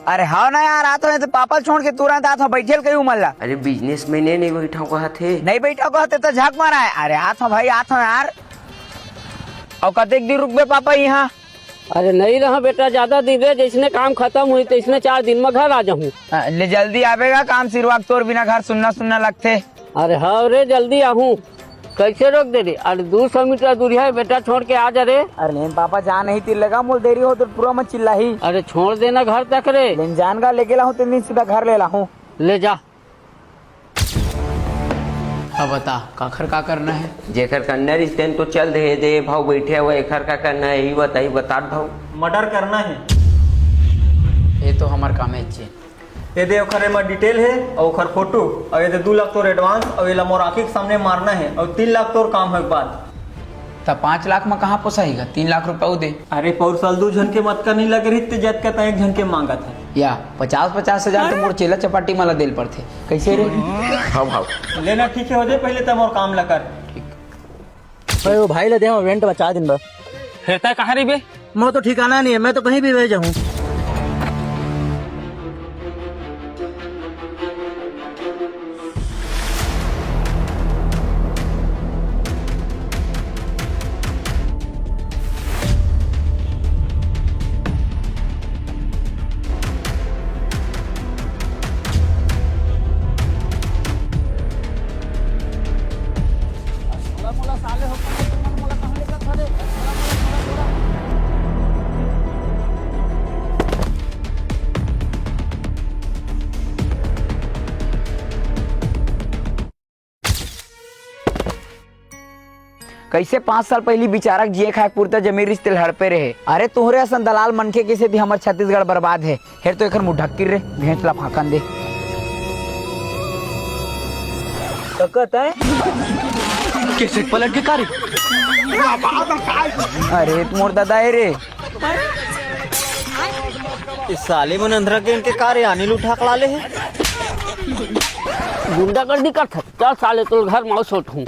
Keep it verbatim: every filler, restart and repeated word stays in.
अरे हव ना यार, आत हव, ये तो पापा ल छोड़ के तुरंत आत हव, बइठे ल कही उमन ला। अरे बिजनेस में नहीं, नहीं बइठा कहत हे। नहीं बइठा कहत हे त झक मारा हे। अरे आत हव भाई, आत हव यार। अउ कतेक दिन रुकबे पापा इहाँ? अरे नहीं रहा बेटा, ज्यादा दिन रे, जइसने काम खतम होही तइसने चार दिन में घर आ जाहूँ। अ, ले जल्दी आबे गा, काम सिरवा के तोर बिना घर सुन्ना सुन्ना लगथे। अरे हव रे, जल्दी आहूँ। कइसे रोक दे रे? अरे दू सौ मीटर दूरिहा हे बेटा, छोड़ के आ जा रे। अरे लेन पापा, जा नहीं तीर लगा, मोल देरी हो तो टूरा मन चिल्लाही। अरे छोड़ देना घर तक रे। लेन जान गा, लेके लाहूँ, तीन दिन सीधा घर ले लाहूँ। ले जा। अब बता, काखर का करना हे? जेखर करना रिहिस तेन तो चल दे, दे भाव बइठे हवय, एखर का करना हे, यही बताही, बतात भाव। मर्डर करना हे। ये तो हमर कामेच हे। ये दे, ओखर एमा डिटेल हे, अउ ओखर फोटो, अउ ये दे दू लाख तोर एडवांस, अउ एला मोर आँखी के सामने मारना हे, अउ तीन लाख तोर काम होय के बाद। त पाँच लाख म कहाँ पोसाही गा? तीन लाख रुपया दे। अरे पउर साल दू झन के मतका नइ लगे रहिस ते जतका तैं एक झन के मांगत हे। या पचास पचास हजार तो मोर चेला चपाटी मन ला दे ल पड़थे। कइसे रे? हाँ भाव। लेना ठीक हे, हो जाए, पहले तैं मोर काम ला कर। अरे वो भाई ला दे, रेंट बचा दिन बा। फिर तैं कहाँ रहिबे? मोर तो ठिकाना नहीं हे, मैं तो कहीं भी बह जाहूँ। कइसे पाँच साल पहिली बिचारा के जिए खाए के पुरता जमीन रिहिस तेला हड़पे रहे। अरे तोहरे असन दलाल मनखे के सेती हमर छत्तीसगढ़ बर्बाद हे। हेर तो एखर मुंह ढक्की रे, भेंट ला फांकन दे। कका तैं? कैसे पलट के कारी? अरे तू मोर दादा हे रे। इस साले मन अंधरा के इनके कारी आनी लुठा कला ले हे। गुंडागर्दी करथस, चल साले तोर घर माउस उठूं।